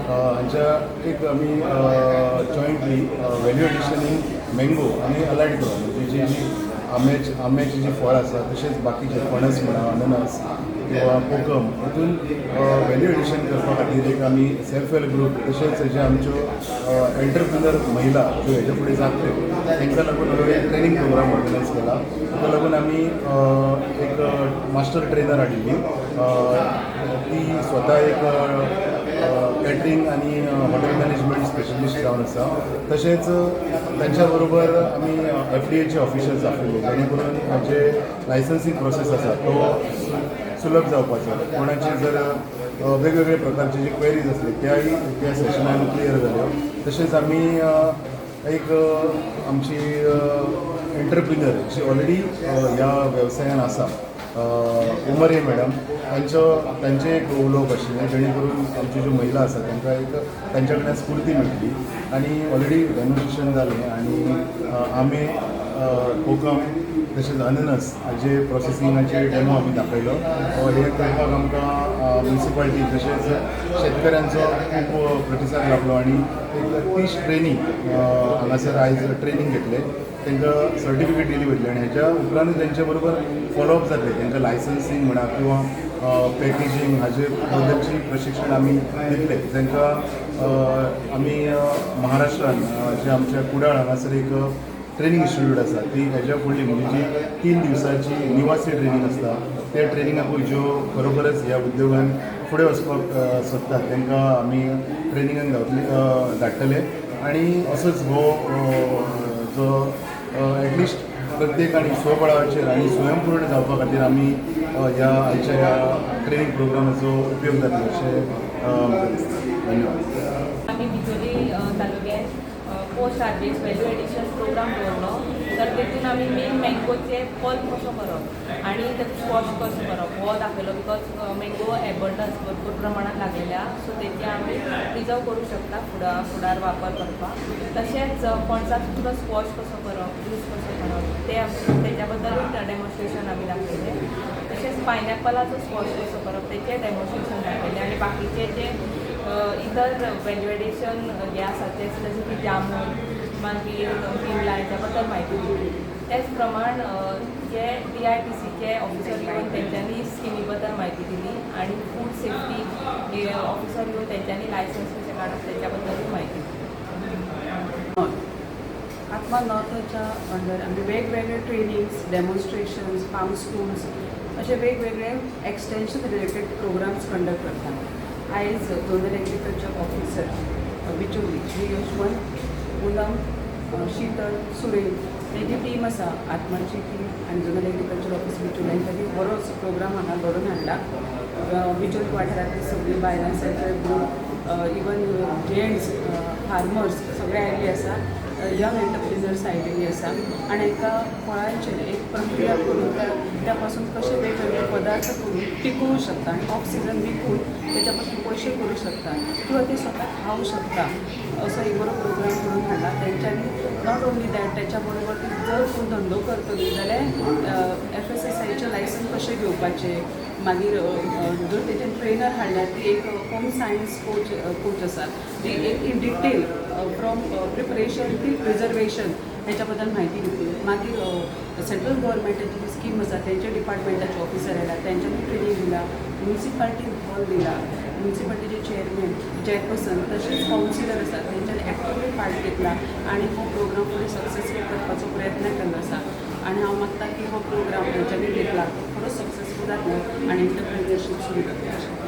हांच्या एक आमी jointly value addition in mango आनी अलायड क्रॉप, म्हणजे जी जी आंब्याची जी फळां आसा, तशेंच बाकीचे फणस म्हणा, अननस किंवा कोकम, हातून व्हॅल्यू एडिशन करपा खातीर एक आमी सेल्फ हेल्प ग्रूप, तशेंच जे आमच्यो एंटरप्रिनर महिला ज्यो हेजे फुडें जातल्यो, तांकां लागून हो एक ट्रेनींग प्रोग्राम ऑर्गनायज केला. ताका लागून आमी एक मास्टर ट्रेनर हाडिल्ली. ती स्वता एक कॅटरींग आनी हॉटेल मॅनेजमेंट स्पेशलिस्ट जावन आसा. तशेंच तांच्या बरोबर आमी एफडीएचे ऑफिशल्स आपयले, जेणे करून जे लायसन्सींग प्रोसेस आसा तो सुलभ जावपाचो. कोणाचे जर वेगवेगळे प्रकारचे जे क्वेरीज आसले, त्याय त्या सेशनान क्लियर जाल्यो. तशेंच आमी एक आमची एंटरप्रिनर जी ऑलरेडी ह्या वेवसायान आसा, उमरे मॅडम, तांचें एक उलोवप आशिल्लें, जेणे करून आमच्यो ज्यो महिला आसा तांकां एक तांच्या कडल्यान स्फूर्ती मेळटली. आनी ऑलरेडी डेमॉन्स्ट्रेशन जालें आनी आंबे, कोकम तशेंच अननस हाजे प्रोसेसिंगाचे डेमो आमी दाखयलो. हे करपाक आमकां म्युनिसिपालिटी तशेंच शेतकऱ्यांचो खूब प्रतिसाद लाभलो आनी एक 30 ट्रेनी हांगासर आयज ट्रेनींग घेतले. तांकां सर्टिफिकेट दिली वयतली आनी हेच्या उपरांत तेंचे बरोबर फॉलोअप जातले. तांकां लायसन्सींग म्हणा किंवा पॅकेजींग हाजे बद्दलची प्रशिक्षण आमी दितले. तांकां आमी महाराष्ट्रान जे आमच्या कुडाळ हांगासर एक ट्रेनींग इन्स्टिट्यूट आसा, ती हेज्या फुडली म्हणजे जी 3 दिवसाची निवासी ट्रेनींग आसता, त्या ट्रेनिंगाकूय ज्यो खरोखरच ह्या उद्योगान फुडें वचपाक सोदतात, तांकां आमी ट्रेनिंगाक धांवतले, धाडटले. आनी असोच हो जो एटलिस्ट प्रत्येकान स्वबळाचेर आनी स्वयंपूर्ण जावपा खातीर आमी ह्या आयच्या ह्या ट्रेनींग प्रोग्रामाचो उपयोग जातलो अशें म्हाका दिसता. धन्यवाद. आमी बिचोली तालुक्यात post harvest value addition program दवरलो, तर तेतून आमी मेन मँगोचे पल्प कसो करप आनी ताचो स्क्वॉश कसो करप हो दाखयलो, because mango abundance भरपूर प्रमाणात लागलेले आहा. सो तेचे आमी प्रिजर्व करूं शकता फुडार वापर करपाक. तशेंच पणसाचो सुद्दां स्क्वॉश कसो करप, ज्यूस कसो करप, ते तेच्या बद्दलूय डेमॉन्स्ट्रेशन आमी दाखयलें. तशेंच पायनॅपलाचो स्क्वॉश कसो करप, तेचें डेमॉन्स्ट्रेशन दाखयलें. आनी बाकीचे जे इतर व्हॅल्यू एडिशन हे आसा ते, जशें की जामून, मागीर बिमलां, हेच्या बद्दल म्हायती दिली. तेच प्रमाण जे डीआयटीसीचे ऑफिसर येवन तेंच्यांनी स्किमी बद्दल म्हायती दिली आनी फूड सेफ्टी ऑफिसर येवन तेंच्यांनी लायसन्स कशें काडप तेच्या बद्दलूय म्हायती दिली. आत्मा नॉर्थाच्या अंडर आमी वेगवेगळे ट्रेनिंग्स, डेमॉन्स्ट्रेशन्स, फार्म स्कूल्स असे वेगवेगळे एक्सटेन्शन रिलेटेड प्रोग्राम्स कंडक्ट करता. आयज zonal agriculture officer Bicholi Shri Yashwant Punam, Sheetal Surel ही जी टीम आसा, आत्माची टीम आनी झोनल एग्रीकल्चर ऑफिस बिचोली, हांच्यांनी बरोच प्रोग्राम हांगा घडोवन हाडला. बिचोली वाठारांतली सगळीं बायलां, self help group, even gents farmers सगळे आयिल्ले आसा. यंग एंटरप्रिनर्स आयिल्ली आसा आनी एका फळांचेर एक प्रक्रिया करून त्या पासून कशे वेगवेगळे पदार्थ करून टिकोवंक शकता आनी ऑफ सिजन विकून तेच्या पासून पयशे करूं शकता किंवा ते स्वता खावंक शकता, असो एक बरो प्रोग्राम करून हाडला तेंच्यांनी. Not only that, त्याच्या बरोबर ती जर कोण धंदो करतली जाल्यार एफएसएसआयचें लायसन्स कशें घेवपाचें, मागीर जर तेजे ट्रेनर हाडल्या, ती एक होम सायन्स कोच आसा, ती एक in detail from preparation till preservation हेच्या बद्दल म्हायती दितली. मागीर सेंट्रल गव्हर्मेंटाची जी स्कीम आसा, तेंच्या डिपार्टमेंटाचे ऑफिसर आयला, तेंच्यांनी ट्रेनींग दिला. म्युनिसिपालिटीन हॉल दिला. म्युनिसिपालिटीचे चेअरमॅन, चेअरपर्सन तशेंच कावन्सिलर आसा, तेंच्यांनी एक्टिवली पार्ट घेतला आनी हो प्रोग्राम फुडें सक्सेसफूल करपाचो प्रयत्न केल्लो आसा. आनी हांव मागता की हो प्रोग्राम तेंच्यांनी घेतला तो खरोच सक्सेसफूल जातलो आनी एंटरप्रिनरशीप सुरू जातली अशें.